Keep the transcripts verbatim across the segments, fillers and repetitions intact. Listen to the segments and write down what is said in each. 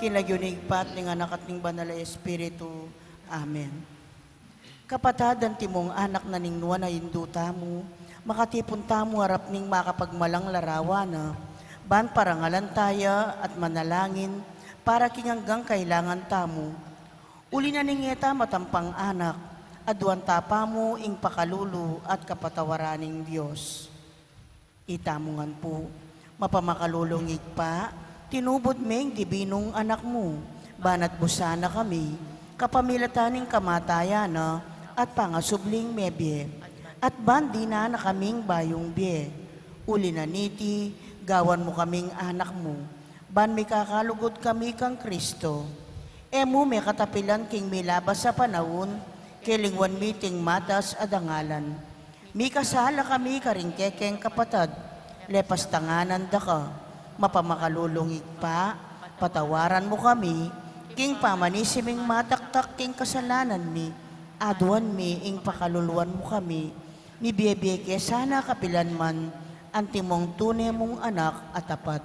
Lagyu ning Ibpa, at ning Anak, at ning Banal a Espiritu. Amen. Kapatad, antimong anak na ning nuan a indu tamu, makatipun tamu arap ning makapagmalang larawan na, ban parangalan taya at manalangin para king anggang kailangan tamu. Uli na ning e ta matampang anak, aduan ta pa mu ing pakalulu at kapatawaran ning Dios. Itamu ngan pu, mapamakalulung Ibpa, tinubud me ing dibinung Anak mu, ban atbusan na kami, kapamilatan ning kamatayan na at pangasubling mebie, at ban dinan na kaming bayung bie. Uli na niti, gawan mu kaming anak mu, ban mikakalugud kami kang Kristo. E mu me katapilan king milabas a panaun, kelingwan mi ting matas a dangalan. Mikasala kami karing kekeng kapatad, lepas tanganan da ka. Mapamakalulung Ibpa, patawaran mu kami, king pamanisi ming mataktak king kasalanan mi, aduan mi ing pakaluluan mu kami, mibie-bie ke sana kapilan man, antimong tune mung anak a tapat.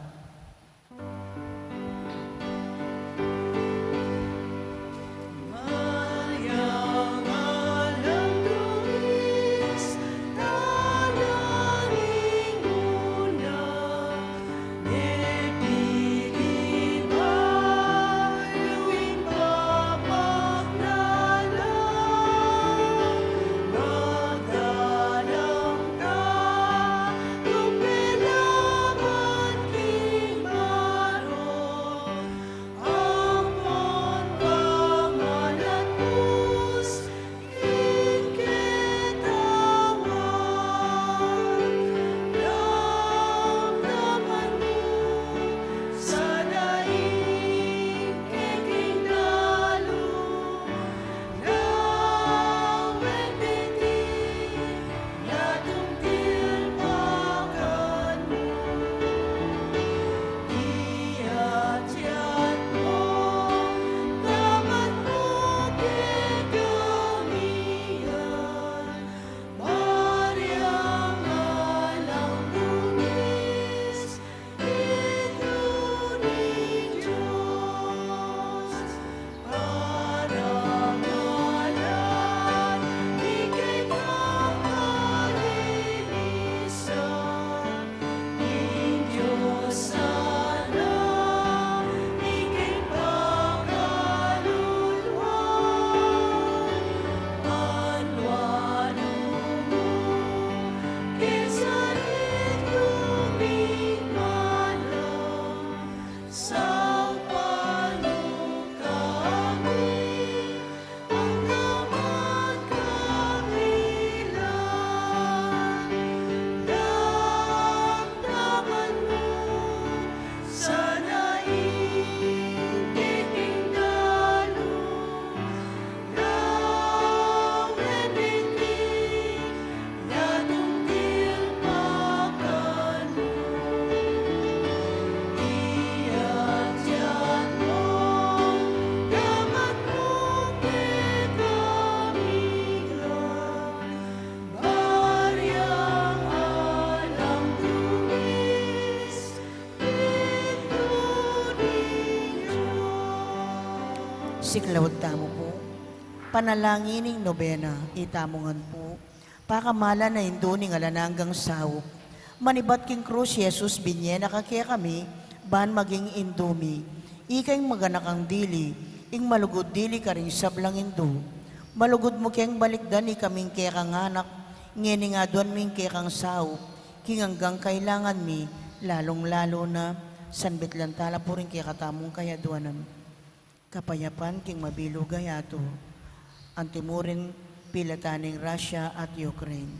Siklaud tamu pu. Panalangin ning nobena. Itamu ngan pu, pakamalan a Indu ning alang anggang saup. Manibat king krus i Jesus, binie na ka kekami, ban maging Indu mi. Ika ing maganakang dili, ing malugud dili karing sablang indu. Malugud mu keng balikdan ikaming kekang anak, ngening aduan mi ing kekang saup king anggang kailangan mi, lalung-lalu na, sanbit lang tala pu ring kekatamung kayaduanan. Kapayapan king mabilug a yatu. Antimurin pilatan ning Russia at Ukraine.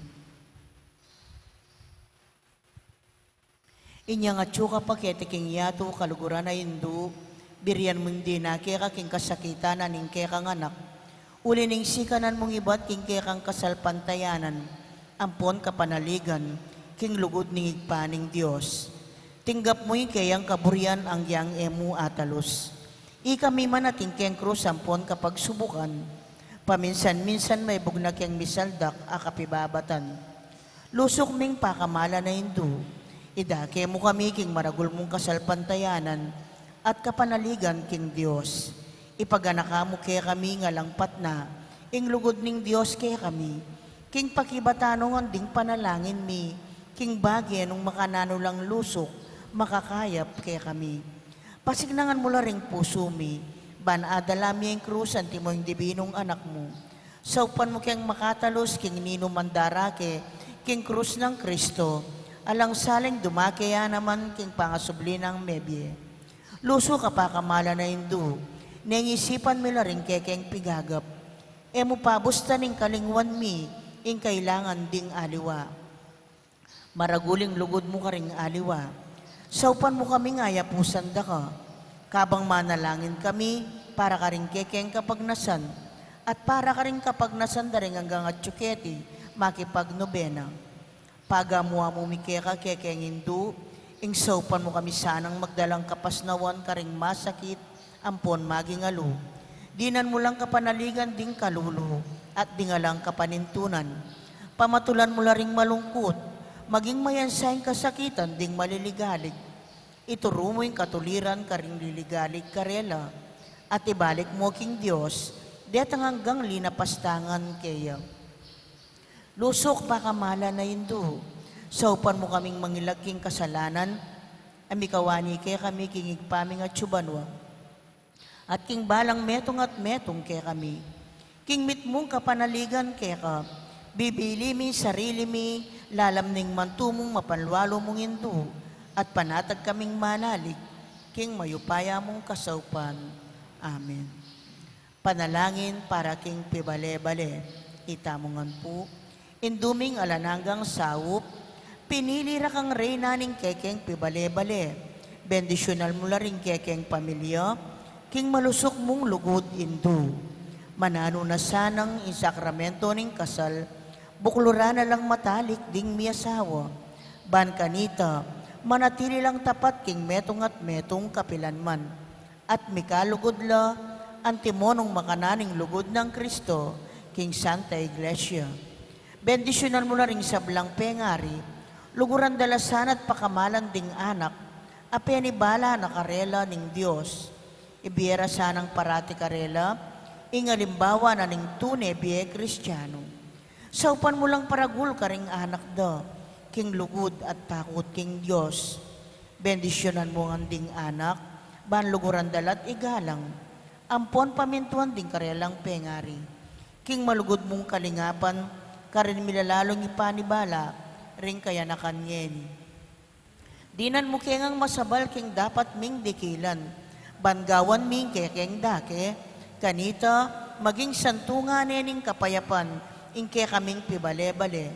Inyang atyu ka pa keti king yatu, kaluguran a Indu, birian mung dina keka king kasakitan na ning kekang anak. Uli ning sikanan mung ibat king kekang kasalpantayanan, ampon kapanaligan, king lugud ning Ibpa ning Dios. Tinggap mu ing keyang kaburian agyang e mu atalus. Ikami man atin keng krus ampon kapagsubukan. Paminsan-minsan maibug na keng misaldak a kapibabatan. Lusuk ming pakamalan a Indu, idake mu kami king maragul mung kasalpantayanan, at kapanaligan king Dios. Ipaganaka mu kekami ing alang patna, ing lugud ning Dios kekami, king pakibatan ngan ding panalangin mi, king bage nung makananu lang lusuk, makakayap kekami. Pasiknangan mu la ring pusu mi, ban adala mi ing krus antimo ing dibinung anak mu. Saupan mu keng makatalus king ninuman darake king krus nang Kristo, alang saling dumake ya naman king pangasubli nang mebie. Lusuk a pakamalan a Indu, neng isipan mi la ring kekeng pigagap. E mu pabustan ing kalingwan mi, ing kailangan ding aliwa. Maragul ing lugud mu karing aliwa. Saupan mu kaming ayapusan da ka. Kabang manalangin kami, para karing kekeng kapagnasan, at para karing kapagnasan da ring anggang atyu keti, makipagnobena. Pagamu-amu mi keka kekeng Indu, ing saupan mu kami sanang magdalang kapasnawan karing masakit, ampon maging alu. Dinan mu lang kapanaligan ding kalulu, at ding alang kapanintunan. Pamatulan mu la ring malungkut, maging mayansa ing kasakitan ding maliligalig. Ituru mu ing katuliran karing liligalig karela, at ibalik mu king Dios, detang anggang linapastangan keya. Lusuk pakamalan a Indu, saupan mu kaming mangilag king kasalanan, a mikawani kekami king Ibpa ming atsu banua, at king balang metung at metung kekami. King mitmung kapanaligan keka, bibili mi sarili mi, lalam ning mantu mung mapanlualu mung Indu, at panatag kaming manalig, king mayupaya mung kasaupan. Amen. Panalangin para king pibale-bale. Itamu ngan pu. Indu ming alang anggang saup, pinili ra kang reyna ning kekeng pibale-bale. Bendisyunan mu la ring kekeng pamilya, king malusuk mung lugud Indu. Mananu na sanang ing sakramento ning kasal, bukluran na lang matalik ding miasawa. Ban kanita, manatili lang tapat king metung at metung kapilan man. At mikalugud la, antimo nung makananu ning lugud nang Kristo, king Santa Iglesia. Bendisyunan mu la ring sablang pengari, luguran da la sana at pakamalan ding anak, a penibala na karela ning Dios. Ibie ra sanang parati karela, ing alimbawa na ning tune bie Kristiano. Saupan mu lang paragul karing anak da, king lugud at takut king Dios. Bendisyunan mu ngan ding anak, ban luguran da la't igalang, ampon pamintuan ding karelang pengari. King malugud mung kalingapan, karin mi la lalung ipanibala, ring kayanakan ngeni. Dinan mu ke ngang masabal king dapat ming dikilan, ban gawan mi ing kekeng dake, kanita, maging santungan ne ning kapayapan, ing kekaming pibale-bale.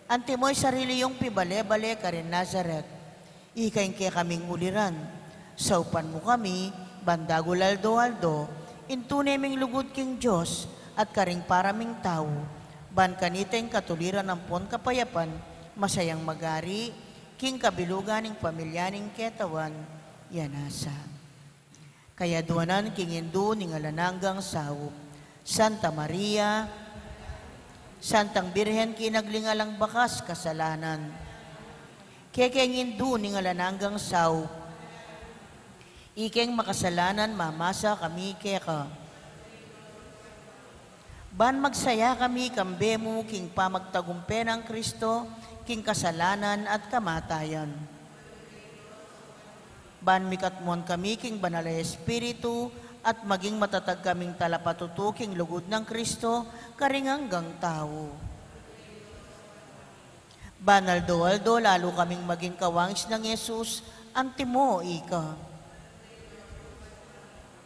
Antimo ing sarili yung pibale-bale karin Nazaret. Ika ing kekaming uliran. Saupan mu kami, ban dagul aldo-aldo, ing tune ming lugud king Dios, at karing para ming tau. Ban kanita ing katuliran ampon kapayapan, masayang magari, king kabilugan ning pamilya ning ketawan, ya nasa. Kayaduanan king Indu ning alang anggang saup. Santa Maria, Santang Birhen kinagling alang bakas kasalanan. Kekeng Indu ning alang anggang saup. Ikeng makasalanan mamasa kami keka. Ban magsaya kami kambe mu king pamagtagumpe nang Kristo, king kasalanan at kamatayan. Ban mikatmuan kami king Banal a Espiritu, at maging matatag kaming talapatutu king lugud nang Kristo, karing anggang tau. Ban aldo-aldo lalu kaming maging kawangis nang Jesus, antimo ika.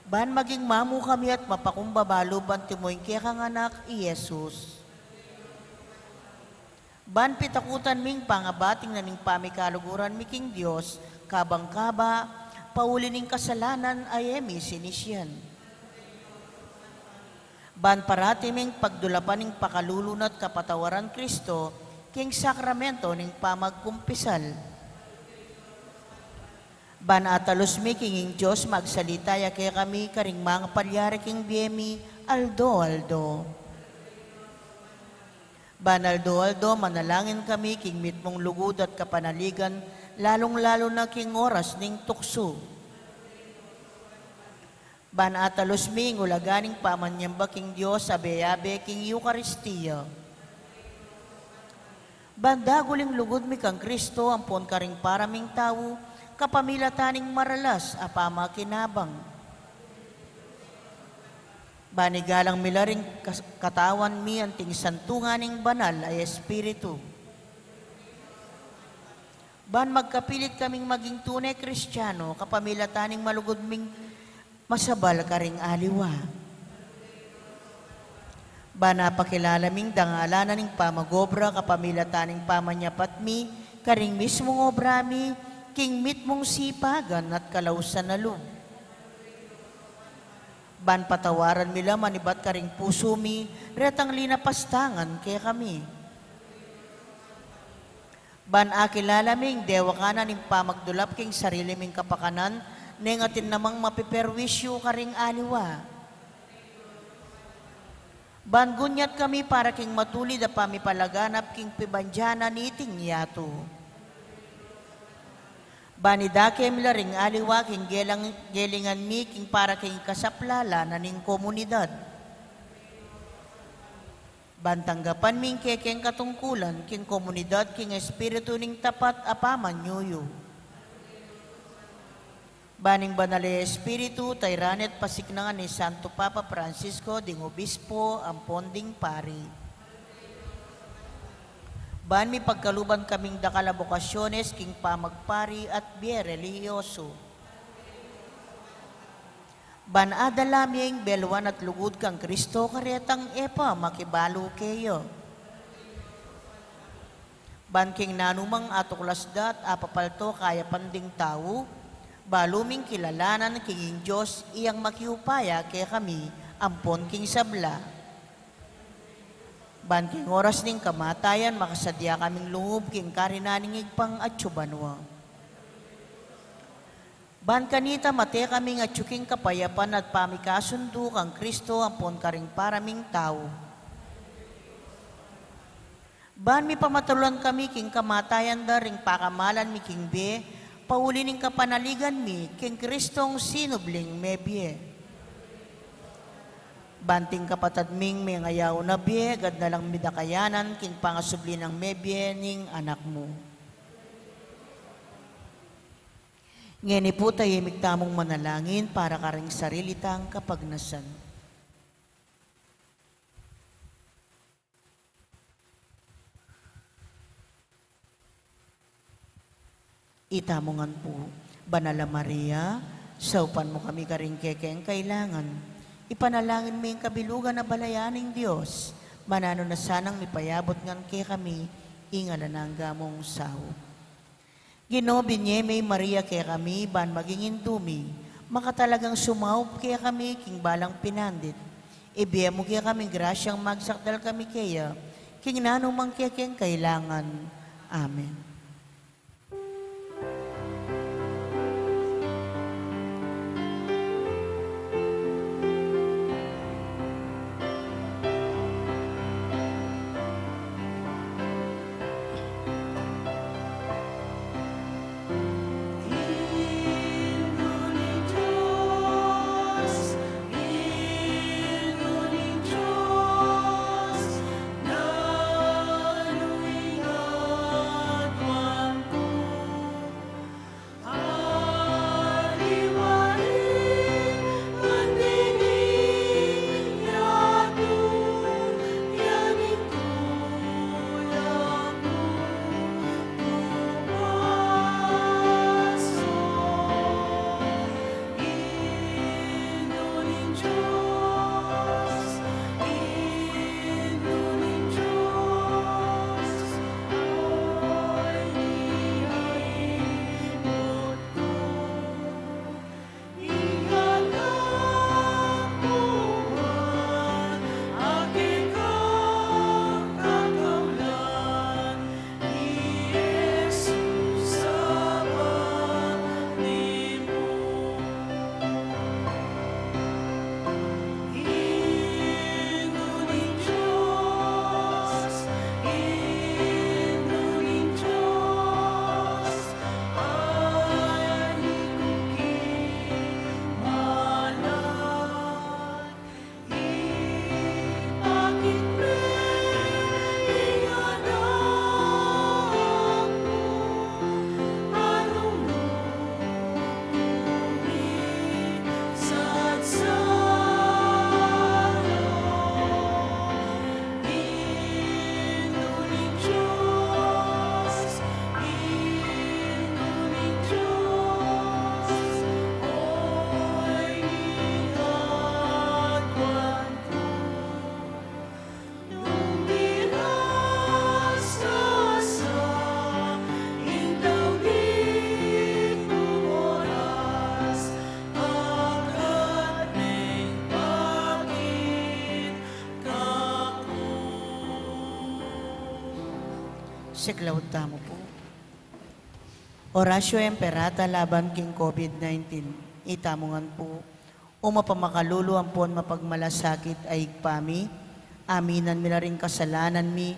Ban maging mamu kami at mapakumbaba lub antimo ing kekang Anak, i Jesus. Ban pitakutan ming pangabating na ning pamikaluguran mi king Dios, kabang kaba, pauli ning kasalanan a e mi sinisian. Ban parati ming pagdulapan ing pakalulu na't kapatawaran Kristo, king sakramento ning pamagkumpisal. Ban atalus mi king ing Dios magsalita ya kekami karing mangapalyari king bie mi, aldo-aldo. Ban aldo-aldo, manalangin kami king mitmung lugud at kapanaligan, lalung-lalu na king oras ning tuksu. Ban atalus mi ing ulaga ning pamanyamba king Dios a abe-abe king Eukaristia. Ban dagul ing lugud mi kang Kristo ampon karing para ming tau, kapamilatan ning maralas a pamakinabang. Ban igalang mi la ring kas-, katawan mi anting santungan ning Banal a Espiritu. Ban magkapilit kaming maging tune Kristiano, kapamilatan ning malugud ming masabal karing aliwa. Ban apakilala ming dangalan na ning pamag-obra, kapamilatan ning pamanyapat mi karing mismung obra mi, king mitmung sipagan at kalausan a lub. Ban patawaran mi la manibat karing pusu mi, retang linapastangan kekami. Ban akilala ming dewakan na ning pamagdulap king sarili ming kapakanan, neng atin namang mapiperwisyu karing aliwa. Ban gunyat kami para king matulid a pamipalaganap king pibandian na niting yatu. Ban idake mi la ring aliwa king gelang-, gelingan mi king para king kasaplalan na ning komunidad. Ban tanggapan mi ing kekeng katungkulan king komunidad king espiritu ning tapat a pamanyuyu. Ban ing Banal a Espiritu, tayran at pasiknangan ning Santo Papa Francisco ding obispo ampon ding pari. Ban mipagkaluban kaming dakal a bokasyones king pamagpari at bie relihiyosu. Ban adala mi ing beluan at lugud kang Kristo karetang e pa makibalu keya. Ban king nanumang atuklas da at apapalto kayapan ding tau, balu ming kilalanan king ing Dios iyang makiupaya kekami ampon king sabla. Ban king oras ning kamatayan, makasadya kaming lungub king karinan ning Ibpang atsu banua. Ban kanita mate kaming atsu king kapayapan at pamikasundu kang Kristo ampon karing para ming tau. Ban mipamatalunan kami king kamatayan da ring pakamalan mi king bie, pauli ning kapanaligan mi king Kristong sinubling mebie. Ban ting kapatad ming mengayaun a bie, gad na lang midakayanan king pangasubli nang mebie ning Anak mu. Ngeni pu, tayimik tamung manalangin para karing sarili tang kapagnasan. Itamu ngan pu, Banal a Maria, saupan mu kami karing kekeng kailangan. Ipanalangin mi ing kabilugan a balayan ning Dios, mananu na sanang mipayabut ngan kekami ing alang angga mung saup. Ginu, binye me i Maria kekami ban maging indu mi, makatalagang sumaup kekami king balang pinandit. Ibie mu kekami ing grasyang magsakdal kami keya king nanumang kekeng kailangan. Amen. Siklaud tamu pu. Oratio Imperata laban king COVID nineteen. Itamu ngan pu, O mapamakalulu ampon mapagmalasakit a Ibpa mi, aminan mi la ring kasalanan mi,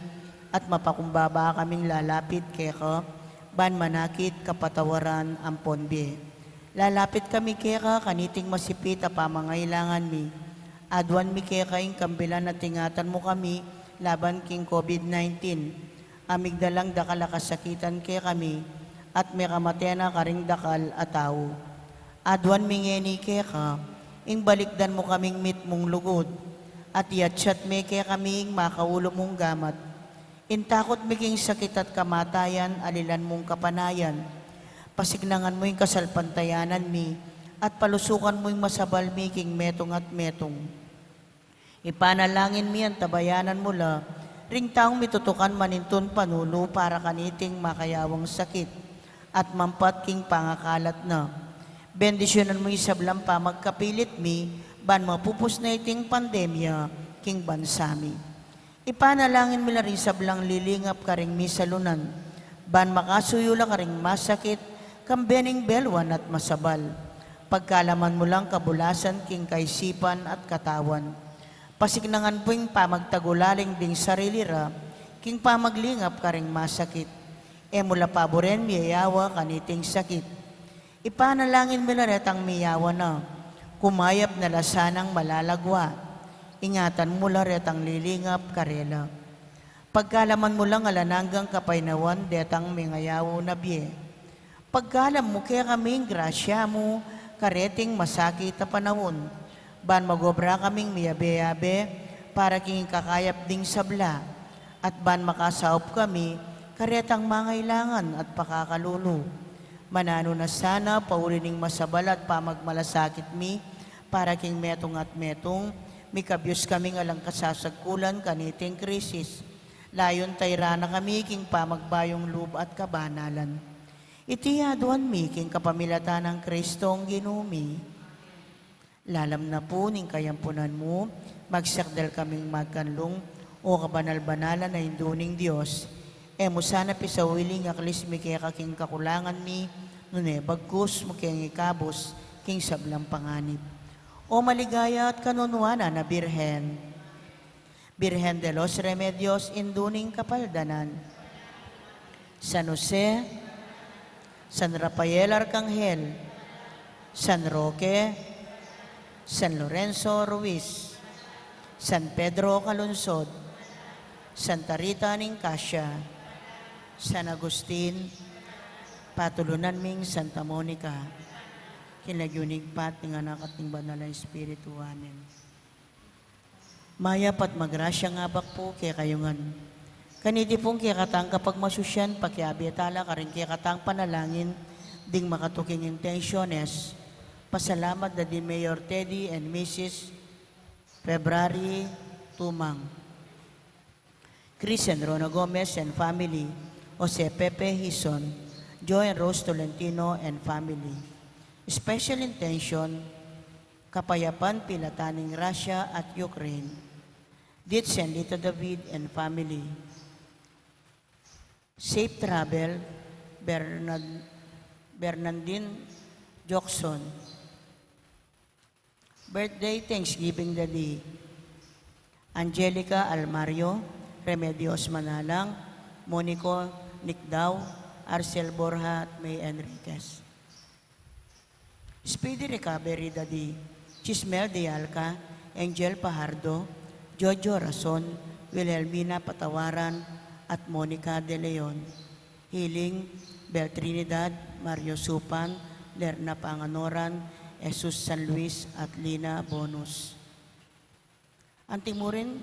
at mapakumbaba kaming lalapit keka, ban manakit kapatawaran ampon bie. Lalapit kami keka kaniting masipit a pamangailangan mi. Aduan mi keka ing kambilan at ingatan mu kami laban king COVID nineteen. Amigdalang dakal a kasakitan kekami, at mekamate na karing dakal a tau. Aduan mi ngeni keka, ing balikdan mu kaming mitmung lugud, at iyatsat me kekami ing makaulu mung gamat. Ing takut mi king sakit at kamatayan, alilan mung kapanayan. Pasiknangan mu ing kasalpantayanan mi, at palusukan mu ing masabal mi king metung at metung. Ipanalangin mi antabayanan mu la ring taung mitutukan manintun panulu para kaniting makayawang sakit at mampat king pangakalat na. Bendisyunan mu ing sablang pamagkapilit mi, ban mapupus na iting pandemya king bansa mi. Ipanalangin mi la ring sablang lilingap karing misalunan, ban makasuyu la karing masakit, kambe ning beluan at masabal. Pagkalaman mu lang kabulasan king kaisipan at katawan. Pasiknangan pu ing pamagtagulaling ding sarili ra, king pamaglingap karing masakit. E mu la paburen miyayawa kaniting sakit. Ipanalangin mi la retang miyawa na, kumayap na la sanang malalagwa. Ingatan mu la retang lilingap karela. Pagkalaman mu lang alang anggang kapaynawan detang mengayaw na bie. Pagkalam mu kekami ing grasya mu kareting masakit a panaun, ban magobra kaming miyabe-yabe para king ikakayap ding sabla, at ban makasaup kami karetang mangailangan at pakakalulu. Mananu na sana, pauli ning masabal at pamagmalasakit mi, para king metung at metung, mikabyus kaming alang kasasagkulan kaniting krisis. Layun tayran na kami king pamagbayung lub at kabanalan. Iti aduan mi king kapamilatan nang Kristong Ginu mi. Lalam na pu ning kayampunan mu, magsakdal kaming magkanlung, O kabanal-banalan a Indu ning Dios. E mu sana pisawili ing aklis mi keka king kakulangan mi, nune bagkus mu keng ikabus king sablang panganib. O maligaya at kanunuanan a Birhen, Birhen de los Remedios, Indu ning Kapaldanan, San Jose, San Rafael Arkanghel, San Roque, San Lorenzo Ruiz, San Pedro Calungsod, Santa Rita ning Cascia, San Agustin, patulunan ming Santa Monica, king lagyu ning Ibpa at ning Anak at ning Banal a Espiritu. Amen. Mayap at magrasyang abak pu kekayu ngan. Kaniti pung kekatang kapagmasusyan, pakiabe tala karing kekatang panalangin ding makatuking intensyones. Pasalamat da di Mayor Teddy and Missus February Tumang. Chris and Rona Gomez and family, Jose Pepe Hison, Joe and Rose Tolentino and family. Special intention, kapayapan pilatan ning Russia at Ukraine. Ditz and Lita David and family. Safe travel, Bernard, Bernardine Jackson. Birthday, Thanksgiving Daddy. Angelica Almario, Remedios Manalang, Monico Nicdao, Arcel Borja, at May Enriquez. Speedy recovery, Daddy. Chismel de Alca, Angel Pajardo, Jojo Rason, Wilhelmina Patawaran, at Monica De Leon. Healing, Bel Trinidad, Mario Supan, Lerna Panganoran, Jesus San Luis, at Lina Bonus. Anti mu rin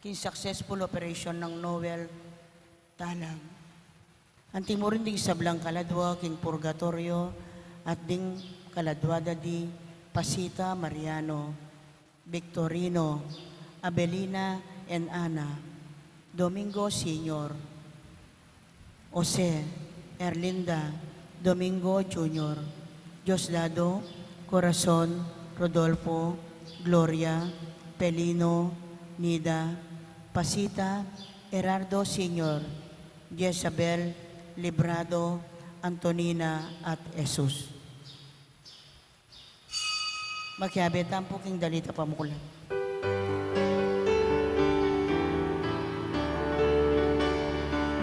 king successful operation nang Noel Talang. Anti mu rin ding sablang kaladwa king purgatoryo at ding kaladwa da di Pasita Mariano, Victorino, Abelina and Ana, Domingo Senior, Jose, Erlinda, Domingo Junior, Diosdado, Corazon, Rodolfo, Gloria, Pelino, Nida, Pasita, Gerardo Senior, Jezabel, Librado, Antonina, at Jesus. Makiabe tamu pu king dalit a pamuklat.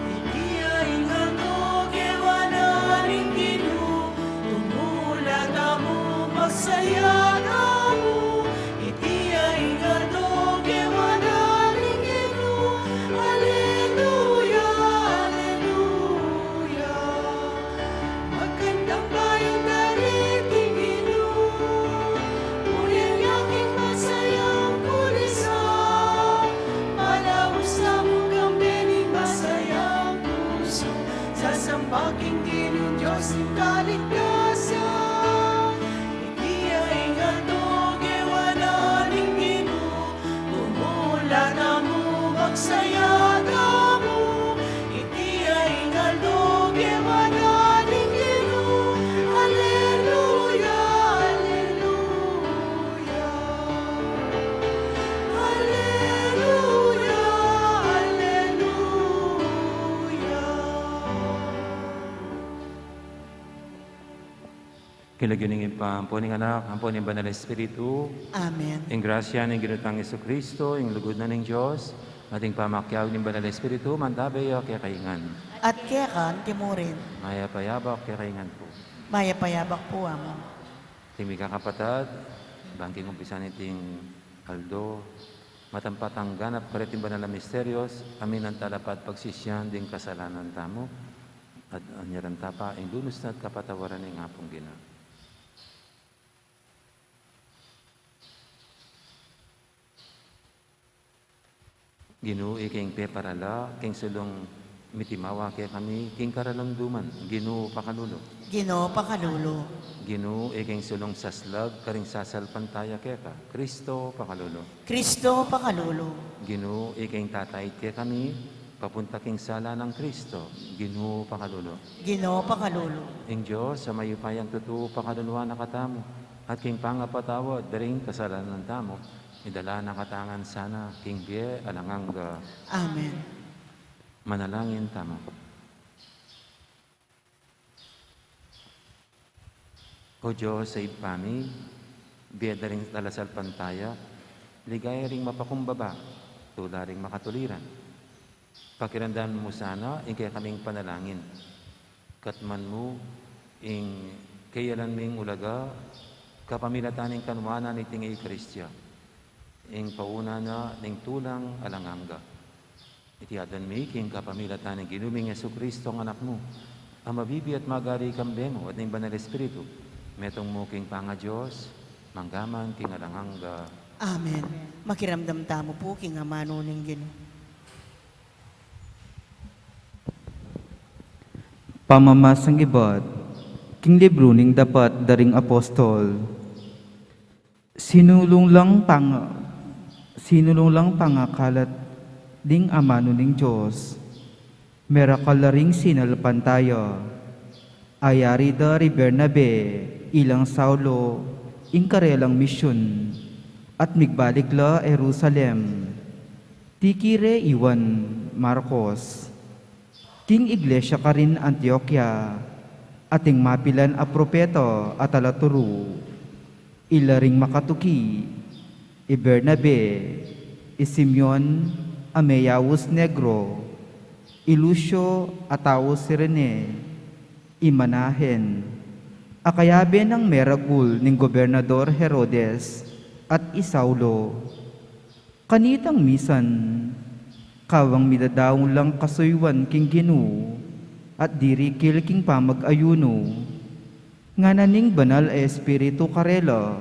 Iti ing aldo kewanan ning Ginu, tumula tamu, magsaya tamu. Iti ing aldo kewanan ning Ginu. Aleluya, aleluya. Magandang bayang dalit king Ginu. Muyan ya king masayang kulisa. Palaus tamu kambe ning masayang pusu. Sasamba king Ginu Dios ning kaligtasan. Iti ing aldo kewanan ning Ginu. Tumula tamu, magsaya tamu. Iti ing aldo kewanan ning Ginu. Aleluya, aleluya. Aleluya, aleluya. King lagyu ning Ibpa, ampo ning Anak, ampo ning Banal Espiritu. Amen. Ing grasya ning Ginu tang Jesucristo, ing lugud na ning Dios, at ing pamakiabe ning Banal Espiritu, mantabe ya kekayu ngan. At keka anti murin. Mayap a yabak kekayu ngan pu. Mayap a yabak pu, Among. King mikakapatad, bang king umpisa niting aldo, matampat tang ganap kareting banal a misterios, aminan tala pa at pagsisian ding kasalanan tamu, at anyaran ta pa ing lunus na at kapatawaran ning Apung Ginu. Ginu, ika ing peparala king sulung mitimawa kekami king karalunduman. Ginu, pakalulu. Ginu, pakalulu. Ginu, ika ing sulung saslag karing sasalpantaya keka. Kristo, pakalulu. Kristo, pakalulu. Ginu, ika ing tatait kekami papunta king sala nang Kristo. Ginu, pakalulu. Ginu, pakalulu. Ing Dios a mayupayang tutu, pakaluluan na katamu, at king pangapatawad da ring kasalanan tamu, idala na katamu ngan sana king bie alang angga. Amen. Manalangin tamu. O Dios a Ibpa mi, bie da ring talasalpantaya, ligaya ring mapakumbaba, tula ring makatuliran. Pakiramdaman mu sana ing kekaming panalangin. Katman mu ing keyalan ming ulaga, kapamilatan ning kanuanan niting Eukaristia, ing pauna na ning tulang alang angga. Iti adwan mi king kapamilatan ning Ginu ming Jesucristo, ing Anak mu, a mabibie at magari kambe mu at ning Banal Espiritu, metung mu king pangaDios, mangga man king alang angga. Amen. Makiramdam tamu pu king amanu ning Ginu. Pamamasang ibat king libru ning Dapat da ring Apostol. Sinulung lang pang-, sinulung lang pangakalat ding amanu ning Dios, merakal la ring sinalpantaya. Ayari da ri Bernabe ilang Saulo ing karelang misyun, at migbalik la Jerusalem. Tiki re i Juan Marcos king iglesia karin Antioquia, ating mapilan a propeta a talaturu. Ila ring makatuki, i Bernabe, i Simeon a meyaus Negro, i Lucio a tau Cirene, i Manahen, a kayabe nang meragul ning Gobernador Herodes, at i Saulo. Kanitang misan, kabang midadaun lang kasuyuan king Ginu, at dirikil king pamag-ayunu, ngana ning Banal a Espiritu karela,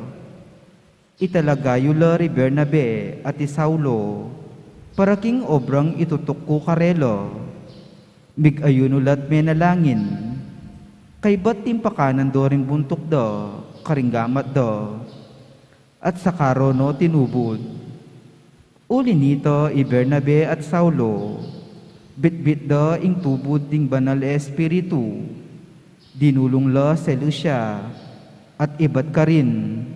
italaga yu la ri Bernabe at i Saulo para king obrang itutuk ku karela. Mig-ayunu la't menalangin, kaybat timpakanan do ring buntuk da karing gamat da. At saka ro no tinubud. Uli nita i Bernabe at Saulo, bitbit da ing tubud ding Banal a Espiritu, dinulung la Seleucia, at ibat karin,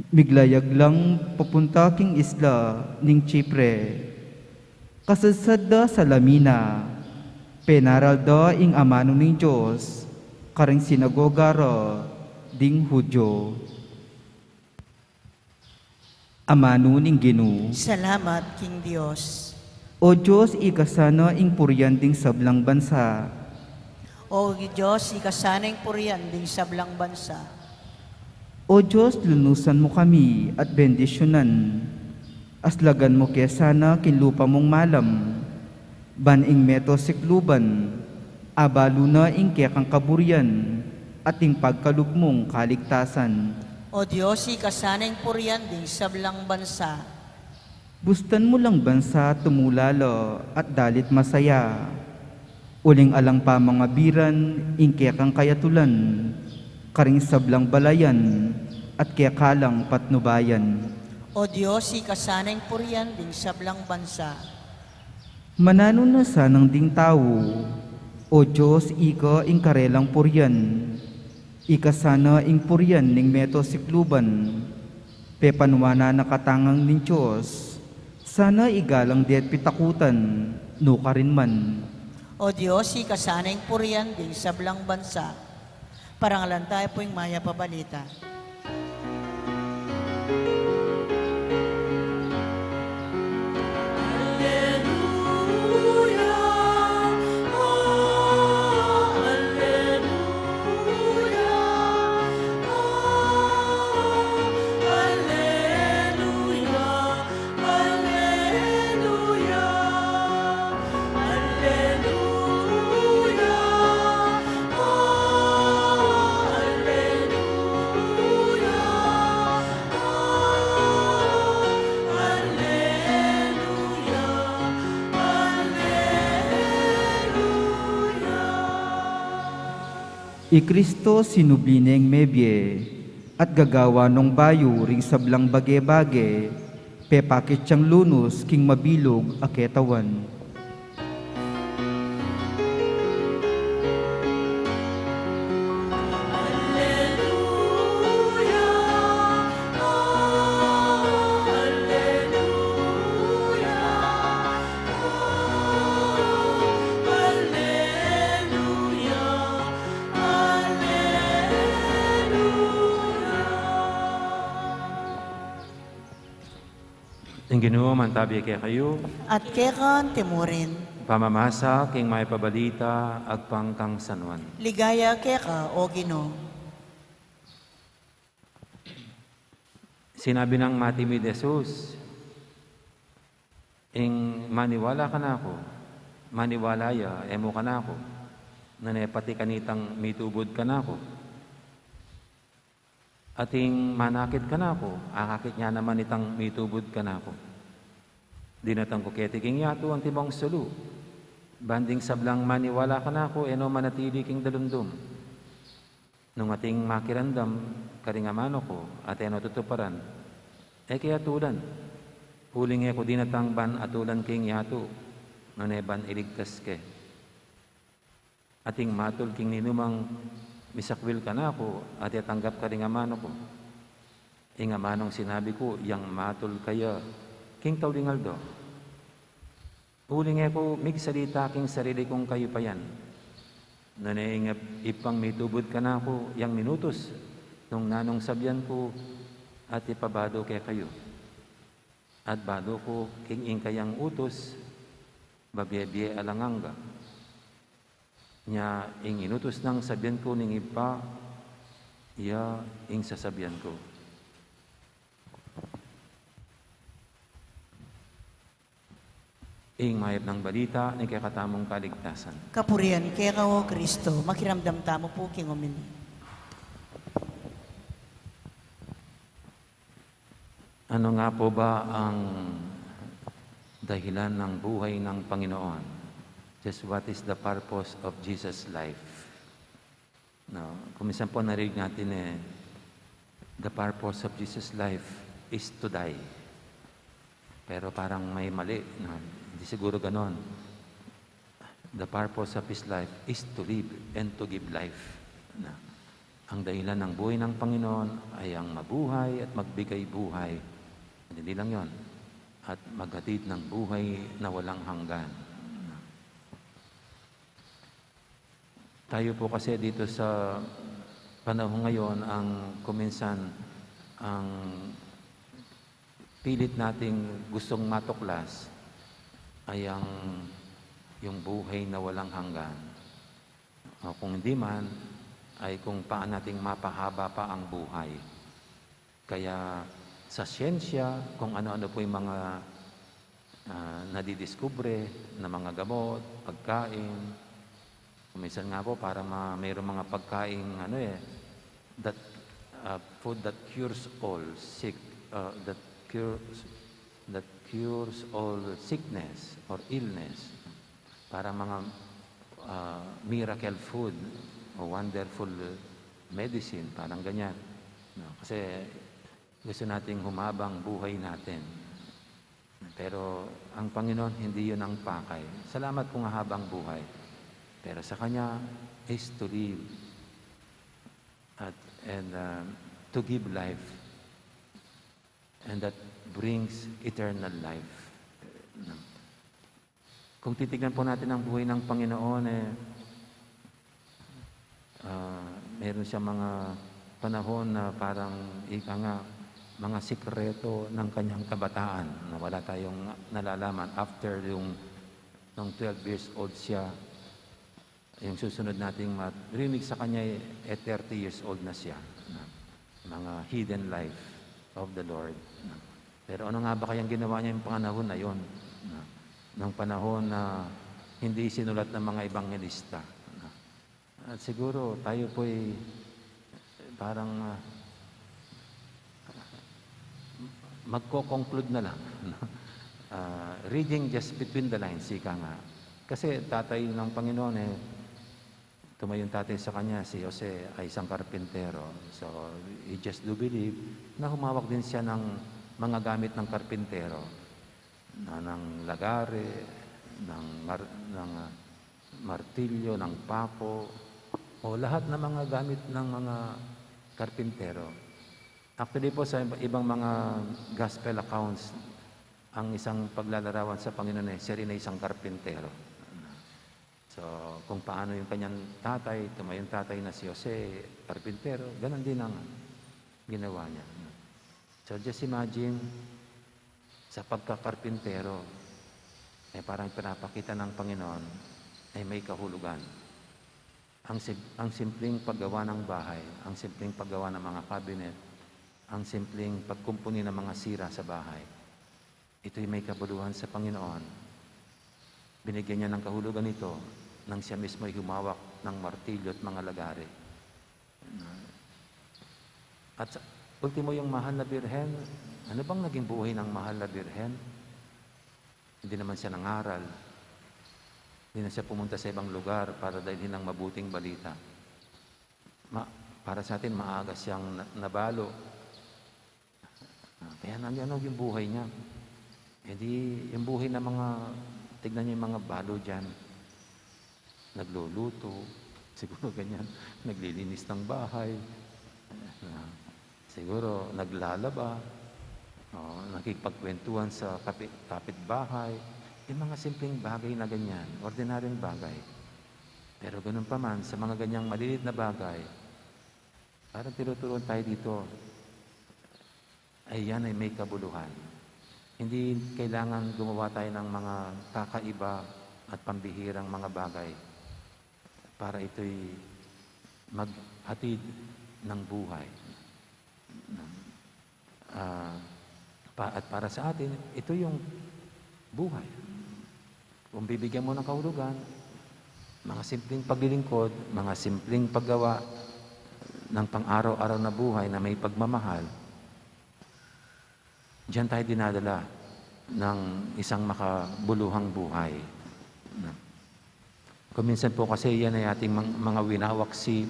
miglayag lang papunta king isla ning Chipre. Kasadsad da salamina, penaral da ing amanu ning Dios karing sinagoga ra ding Judio. Amanu ning Ginu. Salamat king Dios. O Dios, ika sana ing purian ding sablang bansa. O Dios, ika sana ing purian ding sablang bansa. O Dios, lunusan mu kami at bendisyunan. Aslagan mu ke sana king lupa mung malam. Ban ing meto sikluban, abalu na ing kekang kaburian, at ing pagkalub mung kaligtasan. O Dios, ika sana ing purian ding sablang bansa. Bustan mu lang bansa tumulala at dalit masaya. Uling alang pamangabiran ing kekang kayatulan, karing sablang balayan at kekalang patnubayan. O Dios, ika sana ing purian ding sablang bansa. Mananu na sanang ding tau, O Dios, ika ing karelang purian, ika sana ing purian ning meto sikluban, pepanuanan na katangang ning Dios, sana igalang de't pitakutan, nukarin man. O Dios, ika sana ing purian ding sablang bansa. Parangalan tayu pu ing mayap a balita. I Kristo sinubli neng mebie at gagawan nong bayu ring sablang bage-bage, pepakit yang lunus king mabilug a ketawan. Ing Ginu mantabi kekayu. At keka antimurin. Pamamasa king mayap a balita agpang kang San Juan. Ligaya keka, O Ginu. Sinabi nang matimid Jesus, ing maniwala kanaku, maniwala ya e mu kanaku, nune pati kanitang mitubud kanaku. At ing manakit kanaku, akakit ya naman itang mitubud kanaku. Dinatang ku keti king yatu antimong sulu, ban ding sablang maniwala kanaku e no manatili king dalumdum. Nung ating makiramdam karing amanu ku at e no tutuparan, e ke atulan. Uling e ku dinatang ban atulan king yatu, nune ban iligtas ke. Ating matul king ninumang misakwil kanaku at e tanggap karing amanu ku. Ing amanung sinabi ku, yang matul kaya king tauling aldo. Uling e ku migsalita king sarili kung kayupayan. Nune ing Ib-, Ibpang mitubud kanaku yang minutus nung nanung sabian ku at ipabadu kekayu. At badu ku king ing kayang utus, babie-bie alang angga. Nya ing inutus nang sabian ku ning Ibpa, iya ing sasabian ku. Ing mayap nang balita ning kekatamung kaligtasan. Kapurian keka, O Kristo, makiramdam tamu pu king omili. Ano nga po ba ang dahilan ng buhay ng Panginoon? Just what is the purpose of Jesus' life? No, kung minsan po narinig natin eh, the purpose of Jesus' life is to die. Pero parang may mali, no? Hindi siguro ganon. The purpose of his life is to live and to give life. No? Ang dahilan ng buhay ng Panginoon ay ang mabuhay at magbigay buhay. Hindi lang yon. at maghatid ng buhay na walang hanggan. Tayo po kasi dito sa panahon ngayon, ang kuminsan, ang pilit nating gustong matuklas ay ang, yung buhay na walang hanggan. O kung hindi man, ay kung paano nating mapahaba pa ang buhay. Kaya sa siyensya, kung ano-ano po yung mga, ah, nadidiskubre na mga gamot, pagkain, kung minsan nga po, parang ma-, mayroong mga pagkaing, ano eh, that, ah, food that cures all sick, ah, that cures, that cures all sickness or illness. Parang mga, ah, miracle food o wonderful medicine, parang ganyan. No? Kasi gusto nating humabang buhay natin. Pero ang Panginoon, hindi yun ang pakay. Salamat kung habang buhay. Pero sa Kanya is to live at, and, uh, to give life. And that brings eternal life. Kung titignan po natin ang buhay ng Panginoon, eh, ah, meron siyang mga panahon na parang, ika nga, mga sikreto ng kanyang kabataan na wala tayong nalalaman after yung, nung twelve years old siya, yung susunod nating marinig sa kanya, eh, thirty years old na siya. Mga hidden life of the Lord. Pero ano nga ba kayang ginawa niya yung panahon na yun? Nang panahon na hindi sinulat ng mga ebanghelista. At siguro tayo po'y parang, ah, magko-conclude na lang, no? Ah, reading just between the lines, ika nga. Kasi tatay ng Panginoon, eh, tumayo yung tatay sa kanya, si Jose ay isang karpintero. So, he just do believe na humawak din siya ng mga gamit ng karpintero, na ng lagare, ng mar-, ng, ah, martilyo, ng pako, o lahat ng mga gamit ng mga karpintero. Actually po, sa iba-, ibang mga gospel accounts, ang isang paglalarawan sa Panginoon ay siya rin ay isang karpintero. So, kung paano yung kanyang tatay, tumayo yung tatay na si Jose, karpintero, ganun din ang ginawa niya. So, just imagine, sa pagkakarpintero, eh, parang pinapakita ng Panginoon ay may kahulugan. Ang sim-, ang simpleng paggawa ng bahay, ang simpleng paggawa ng mga cabinet, ang simpleng pagkumpuni ng mga sira sa bahay, ito'y may kabuluhan sa Panginoon. Binigyan niya ng kahulugan ito nang siya mismo ay humawak ng martilyo at mga lagare. At sa ultimo, yung mahal na birhen, ano bang naging buhay ng mahal na birhen? Hindi naman siya nangaral. Hindi na siya pumunta sa ibang lugar para dalhin ang mabuting balita. Ma-, para sa atin, maaga siyang na-, nabalo. Ah, kaya nandyan, ano, yung buhay niya. Eh di, yung buhay ng mga, tignan niyo yung mga balo dyan. Nagluluto, siguro ganyan. Naglilinis ng bahay. Ah, siguro naglalaba. O, nakikipagkwentuhan sa kapi-, kapitbahay. Yung mga simpleng bagay na ganyan, ordinaryong bagay. Pero ganun pa man, sa mga ganyang malilit na bagay, parang tinuturuan tayo dito, ay yan ay may kabuluhan. Hindi kailangan gumawa tayo ng mga kakaiba at pambihirang mga bagay para ito'y maghatid ng buhay. Ah, pa-, at para sa atin, ito yung buhay. Kung bibigyan mo ng kahulugan, mga simpleng paglilingkod, mga simpleng paggawa ng pang-araw-araw na buhay na may pagmamahal, diyan tayo dinadala ng isang makabuluhang buhay. Kung minsan po kasi yan ay ating mang-, mga winawaksi,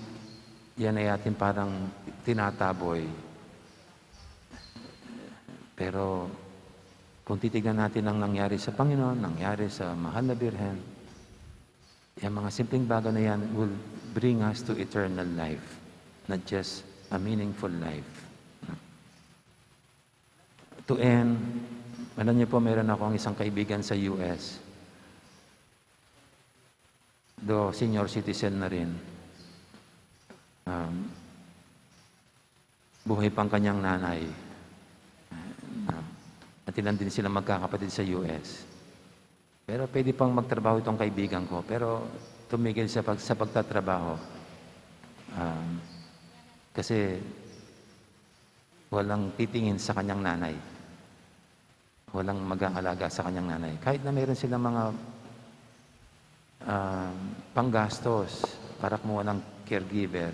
yan ay ating parang tinataboy. Pero kung titignan natin ang nangyari sa Panginoon, nangyari sa Mahal na Birhen, yung mga simpleng bagay na yan will bring us to eternal life, not just a meaningful life. To end, Alam niyo po, meron akong isang kaibigan sa U S. Do senior citizen na rin. Um, buhay pang kanyang nanay. Uh, at ilan din sila magkakapatid sa U S. Pero pwede pang magtrabaho itong kaibigan ko, pero tumigil sa pag-, sa pagtatrabaho. Um, kasi walang titingin sa kanyang nanay. Walang mag-aalaga sa kanyang nanay. Kahit na meron silang mga, ah, panggastos para kumuha ng caregiver,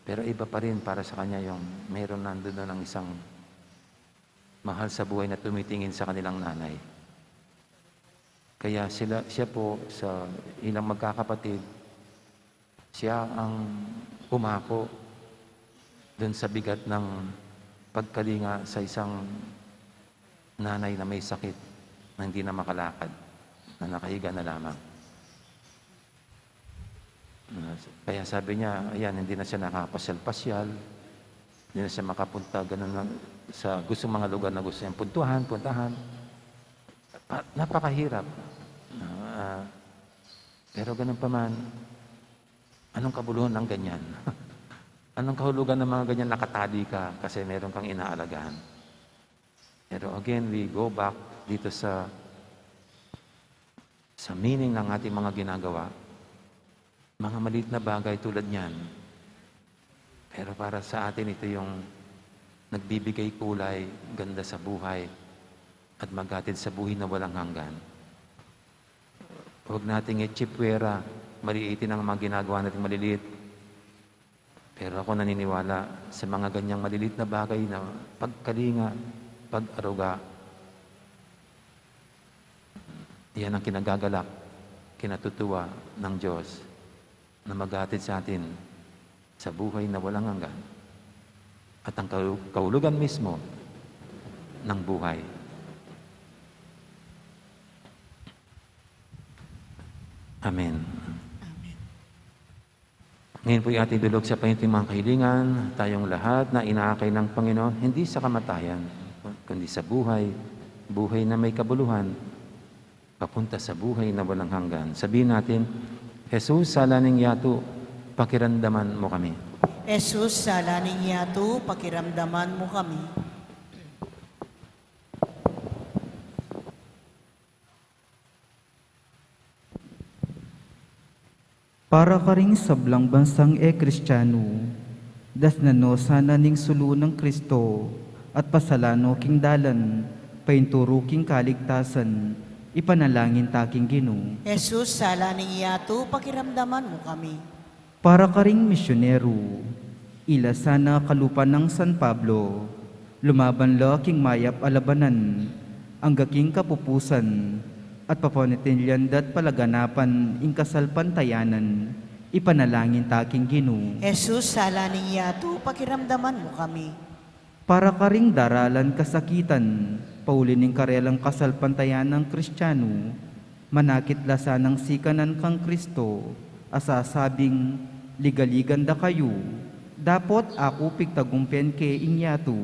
pero iba pa rin para sa kanya yung meron nandun ng isang mahal sa buhay na tumitingin sa kanilang nanay. Kaya sila, siya po sa ilang magkakapatid, siya ang umako dun sa bigat ng pagkalinga sa isang nanay na may sakit, na hindi na makalakad, na nakahiga na lamang. Ah, kaya sabi niya, ayan, hindi na siya nakapasyal-pasyal, hindi na siya makapunta ganun lang sa gusto, mga lugar na gusto niyang puntuhan, puntahan. Pa-, napakahirap. Ah, pero ganun pa man, anong kabuluhan ng ganyan? Anong kahulugan ng mga ganyan? Nakatali ka kasi meron kang inaalagaan. Pero again, we go back dito sa, sa meaning ng ating mga ginagawa. Mga maliit na bagay tulad niyan. Pero para sa atin, ito yung nagbibigay kulay, ganda sa buhay, at maghatid sa buhay na walang hanggan. Huwag nating itsipwera, maliitin ang mga ginagawa nating maliliit. Pero ako naniniwala sa mga ganyang maliliit na bagay na pagkalinga, pag-aruga, yan ang kinagagalak, kinatutuwa ng Diyos na maghatid sa atin sa buhay na walang hanggan at ang kahu-, kahulugan mismo ng buhay. Amen. Amen. Ngayon po'y ating dulog sa panyuting mga kahilingan, tayong lahat na inaakay ng Panginoon, hindi sa kamatayan, kundi sa buhay, buhay na may kabuluhan, papunta sa buhay na walang hanggan. Sabihin natin, "Jesus, sala ning yatu, pakiramdaman mo kami." Jesus, sala ning yatu, pakiramdaman mo kami. Para karing sablang bansang e Kristiyanu, dasnan no sana ning sulu nang Kristo, at pasalan no king dalan, painturu king kaligtasan, ipanalangin ta king Ginu. Jesus, sala ning yatu, pakiramdaman mo kami. Para karing misyonero, ila sana kalupa nang San Pablo, lumaban la king mayap a labanan, angga king kapupusan, at papanatilian da't palaganapan ing kasalpantayanan, ipanalangin ta king Ginu. Jesus, sala ning yatu, pakiramdaman mo kami. Para karing daralan kasakitan, pauli ning karelang kasalpantayanang Kristiyanu, manakit la sanang sikanan kang Kristo, a sasabing, "Ligaligan da kayu, dapot aku pigtagumpen ke ing yatu,"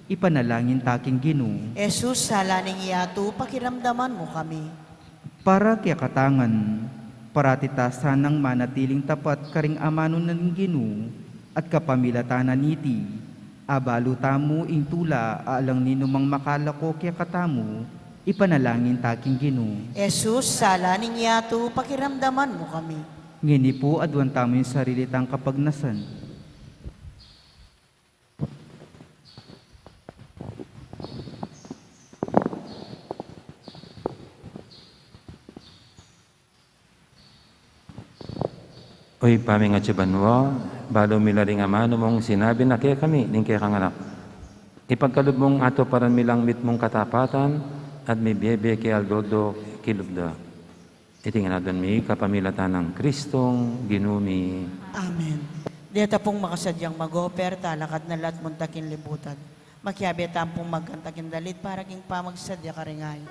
ipanalangin ta king Ginu. Jesus, sala ning yatu, pakiramdaman mo kami. Para kekatangan, parati ta sanang manatiling tapat karing amanu ning Ginu, at kapamilatan na niti, abalu tamu ing tula a alang ninumang makalako kekatamu, ipanalangin ta king Ginu. Jesus, sala ning yatu, pakiramdaman mo kami. Ngeni pu, aduan tamu ing sarili tang kapagnasan. O Ibpa mi a atsu banua, balu mi la ring amanu mung sinabi na kekami ning kekang Anak. Ipagkalub mung atuparan mi lang mitmung katapatan at mibiebie ke aldo-aldo king lub da. Iti ngan aduan mi kapamilatan nang Kristong Ginu mi. Amen. Deta pung makasadyang mag-offer, talakad na la't munta king libutan. Makiabe tamu pung magkantak king dalit para king pamagsadya karing ayu.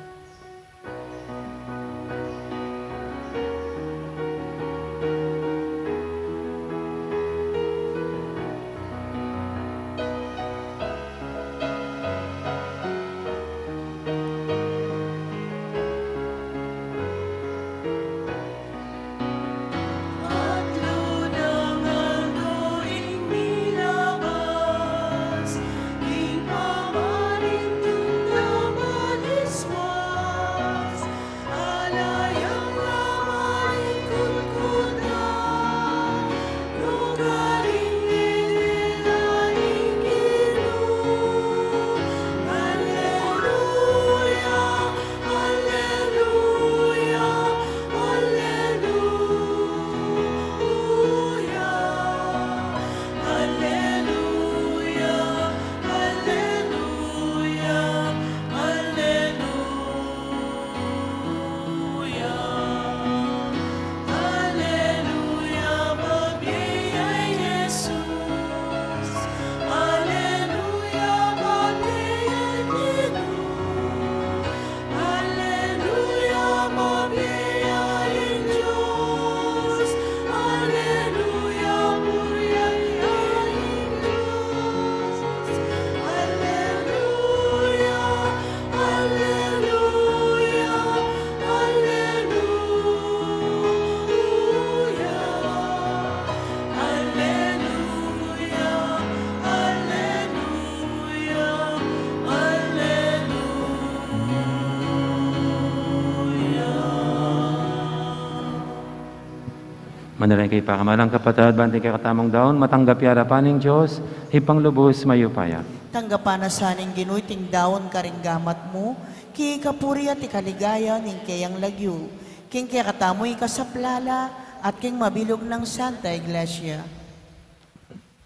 Manalangin kayu, pakamalan kung kapatad, ban iting kekatamung daun matanggap ya arapan ning Dios, Ibpang lubus mayupaya. Tanggapan na sa ning Ginu iting daun karing gamat mu, king kapurian at ikaligaya ning keyang lagyu, king kekatamung ikasaplala, at king mabilug nang Santa Iglesia.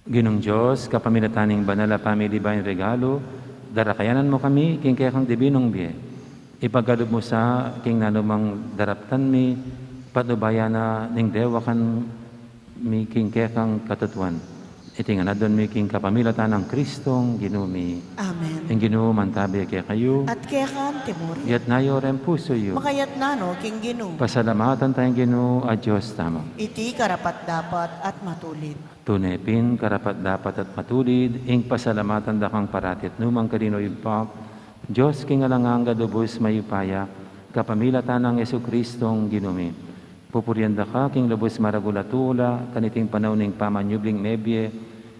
Ginung Dios, kapamilatan ning banal a pamilibayung regalu, darakayanan mu kami king kekang dibinung bie. Ipagkalub mu sa king nanumang daraptan mi, patnubayan na ning dewakan mi king kekang katutuan. Iti ngan adwan mi king kapamilatan nang Kristong Ginu mi. Amen. Ing Ginu mantabi kekayu. At keka mu rin. Iyatas yu ring pusu yu. Makayatas no king Ginu. Pasalamatan taya ing Ginu a Dios tamu. Iti karapat-dapat at matulid. Tune pin karapat-dapat at matulid ing pasalamatan da kang parati at nukarin man, O Ibpa, Dios king alang angga, lubus mayupaya, kapamilatan nang Jesucristong Ginu mi. Pupurian da ka king lubus maragul a tula, kaniting panaun ning pamanyubling mebie,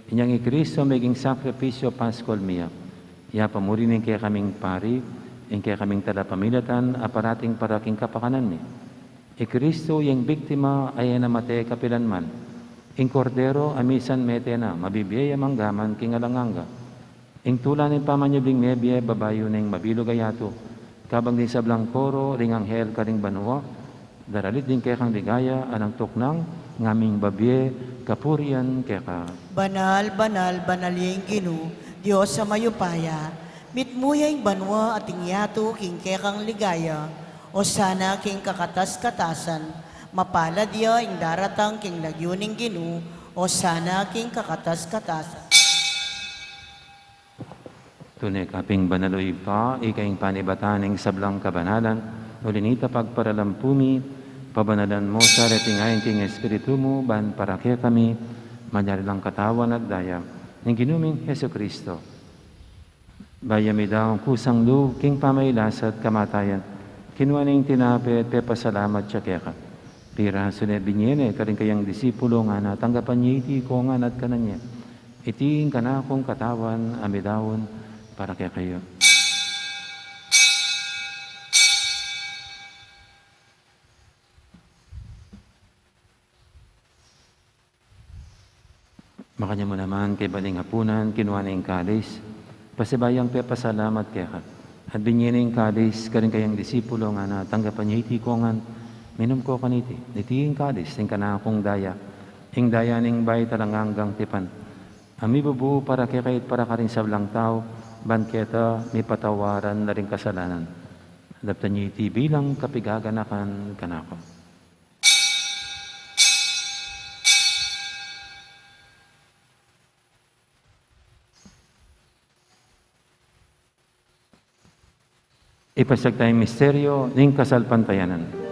inyang i Cristo meging sakripisyu paskual mia. Yapamuri ning kekaming pari, ing kekaming talapamilatan a parating para king kapakanan mi. I Cristo yang biktima a e na mate kapilanman. Ing Kordero a misan mete na, mabibie ya mangga man king alang angga. Ing tula ning pamanyubling mebie, babayu ning mabilug a yatu. Kabang ding sablang koro ring anghel karing banua, daralit ding kekang ligaya, alang tuknang ngaming babie kapurian keka. Banal, banal, banal ya ing Ginu, Dios a mayupaya. Mitmu ya ing banua at ing yatu king kekang ligaya. Osana king kakatas-katasan. Mapalad ya ing daratang king lagyu ning Ginu. Osana king kakatas-katasan. Tune ka pin banal, O Ibpa, ika ing panibatan ning sablang kabanalan, uli na nita pagparalampu mi, pabanalan mu sa reting ain king Espiritu mu, ban para kekami, maging lang katawan at daya ning Ginu ming Jesucristo. Bayu mi daun kusang lub king pamagkasakit at kamatayan, kinua ne ing tinape at pepasalamat ya keka. Pirasu ne, binie ne karing kayang disipulo, ngana, tanggapan ye iti kongan at kanan ye. Iti ing kanakung katawan a midaun para kekayu. Makanyan mu naman kaybat ning apunan, kinua ne ing kalis, pasibayu yang pepasalamat keka, at binie ne ing kalis karing kayang disipulo, ngana, tanggapan ye iti kongan, minum ko kaniti, iti ing kalis ning kanakung daya, ing daya ning bayu at alang anggang tipan, a mibubu para kekayu at para karing sablang tau, ban keta mipatawaran la ring kasalanan. Daptan ye iti bilang kapigaganakan kanaku. Ipasiag taya ing misteryu ning kasalpantayanan.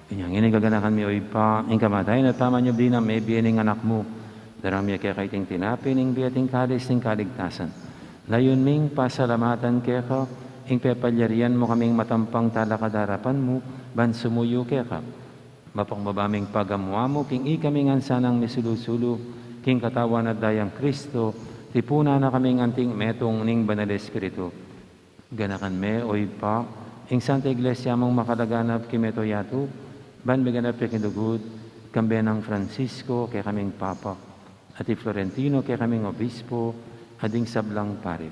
Inya ngeni gaganakan mi, o Ibpa, ing kamatayan at pamanyubli nang mebie ning Anak mu, darang mi keka iting tinape ning bie at ing kalis ning kaligtasan. Layun ming pasalamatan keka ing pepalyarian mu kaming matampang talakad king arapan mu, ban sumuyu keka. Mapakbaba ming pagamu-amu king ikami ngan sanang misulu-sulu king katawan at dayang Kristo, tipunan na kaming anting metung ning Banal Espiritu. Ganakan me, o Ibpa, ing Santa Iglesia mung makalaganap king mabilug a yatu, ban miganap ya king lugud, kambe nang Francisco, kekaming Papa, at i Florentino, kekaming Obispo, at ding sablang pari.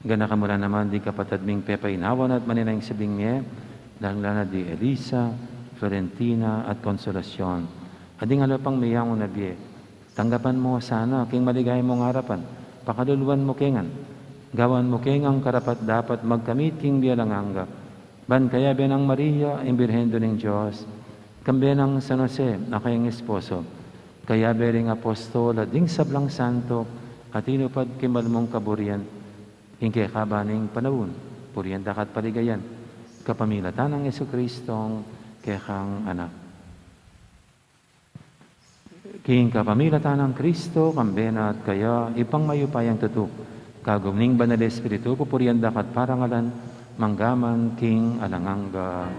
Ganakan mu la naman ding kapatad ming pepainawan at manenaya king sabing mie, lalung-lalu na di Elisa, Florentina, at Consolacion, at ding aliwa pang meyangu na bie. Tanggapan mu la sana king maligaya mung arapan, pakaluluan mu ke ngan. Gawan mu ke ngan karapat-dapat magkamit king bie alang angga. Ban kayabe nang Maria, ing Birhen Indu ning Dios, kambe nang San Jose, a kayang esposo, kayabe ring apostol at ding sablang santo a tinupad king mal mung kaburian, king kekaban ning panaun, purian da ka at paligayan Kapamilatan nang Jesucristong kekang Anak. King kapamilatan nang Kristo, kambe na at kaya, Ibpang mayupayang tutu, kagum ning Banal Espiritu, pupurian da ka at parangalan, mangga man king alang angga.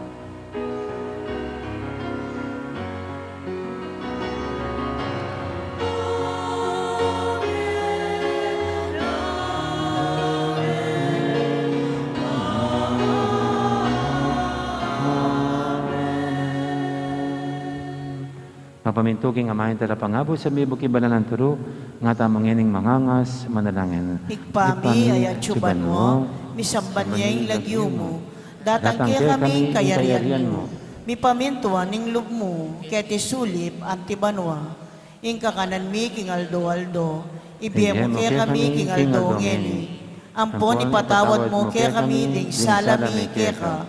Mapamintu king amayang talapangabus, a mibuk king banal a turu, nga tamu ngening mangangas, manalangin. Ibpa mi, a atsu ka banua, misamban ya ing lagyu mu, datang kekami ing kayarian mu, mipamintuan ing lub mu, keti sulip anti banua. Ing kakanan mi king aldo-aldo, ibie mu kekami king aldo ngeni. Ampon ipatawad mu kekami ding sala mi keka,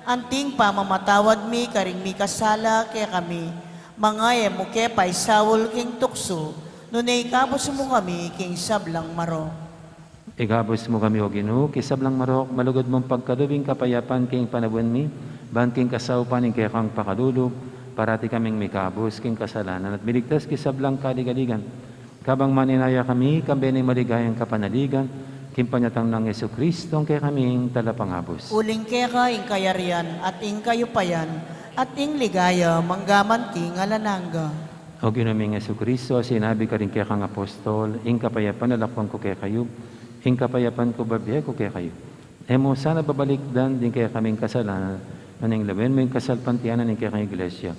anting pamamatawad mi karing mikasala kekami. Manga e mu ke paisaul king tuksu, nune ikabus mu kami king sablang marok. Ikabus mu kami, O Ginu, king sablang marok, malugud mung pagkalub ing kapayapan king panaun mi, ban king kasaupan ning kekang pakalulu, parati kaming mikabus king kasalanan at miligtas king sablang kaligaligan. Kabang maninaya kami, kambe ning maligayang kapanaligan, king panyatang nang Jesucristo, ing kekaming talapangabus. Uling keka ing kayarian, at ing kayupayan, at ing ligaya, mangga man king alang angga. O Ginu ming Jesucristo, sinabi karing kekang apostol, ing kapayapan lalakwan ku kekayu, ing kapayapan ku bibie ku kekayu. E mu sana babalikdan ding kekaming kasalanan, nune lawen mu ing kasalpantayanan ning kekang Iglesia.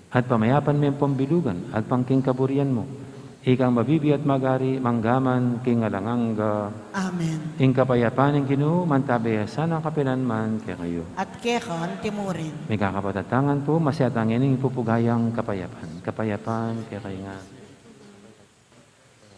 At pamayapan me pung bilugan, agpang king kaburian mu. Ikang mabibie at magari, mangga man king alang angga. Amen. Ing kapayapan ning Ginu, mantabe ya sana kapilan man kekayu. At keka anti murin. Mikakapatad tang ampo, masyatang ining pupugayang kapayapan. Kapayapan kekayu ngan.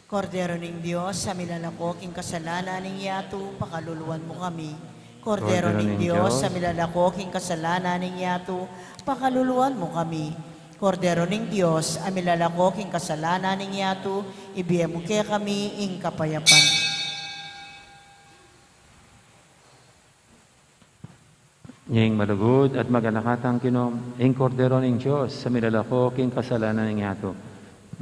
Kordero ning Dios, a milalako king kasalanan ning yatu, pakaluluan mu kami. Kordero ning Dios, a milalako king kasalanan ning yatu, pakaluluan mu kami. Kordero ning Dios, a milalako king kasalanan ning yatu, ibie mu kekami ing kapayapan. Ing malugud at maganakatang Ginu, ing Kordero ning Dios, a milalako king kasalanan ning yatu.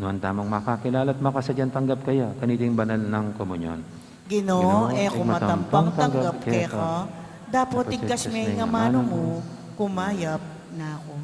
Nuan tamung makakilala at makasadyang tanggap kaya kaniting banal nang komunyon. Ginu, e ku matampang tanggap keka, dapot igkas me ing amanu mu, kumayap na ku.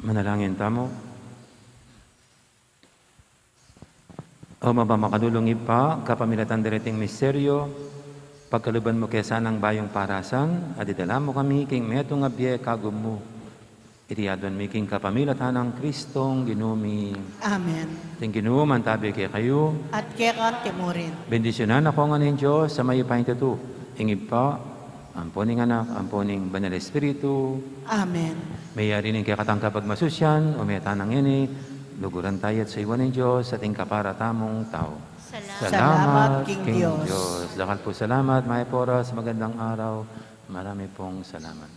Manalangin tamu. O Mabamakalulung Ibpa, kapamilatan dereting misteryo, pagkaluban mu ke sanang bayung parasan, at idala mu kami king metung a bie kagum mu. Iti aduan mi king kapamilatan nang Kristong Ginu mi. Amen. Ing Ginu mantabi kekayu. At keka mu rin. Bendisyunan na kayu ngan ning Dios a mayupayang tutu, ing Ibpa, ampo ning Anak, ampo ning Banal Espiritu. Amen. Meyari ning kekatang kapagmasusyan, ume tana ngeni, luguran taya at sayuan ning Dios at ing kapara tamung tau. Salamat. Salamat king Dios. Dakal pung salamat, mayap a oras, magandang araw, marami pong salamat.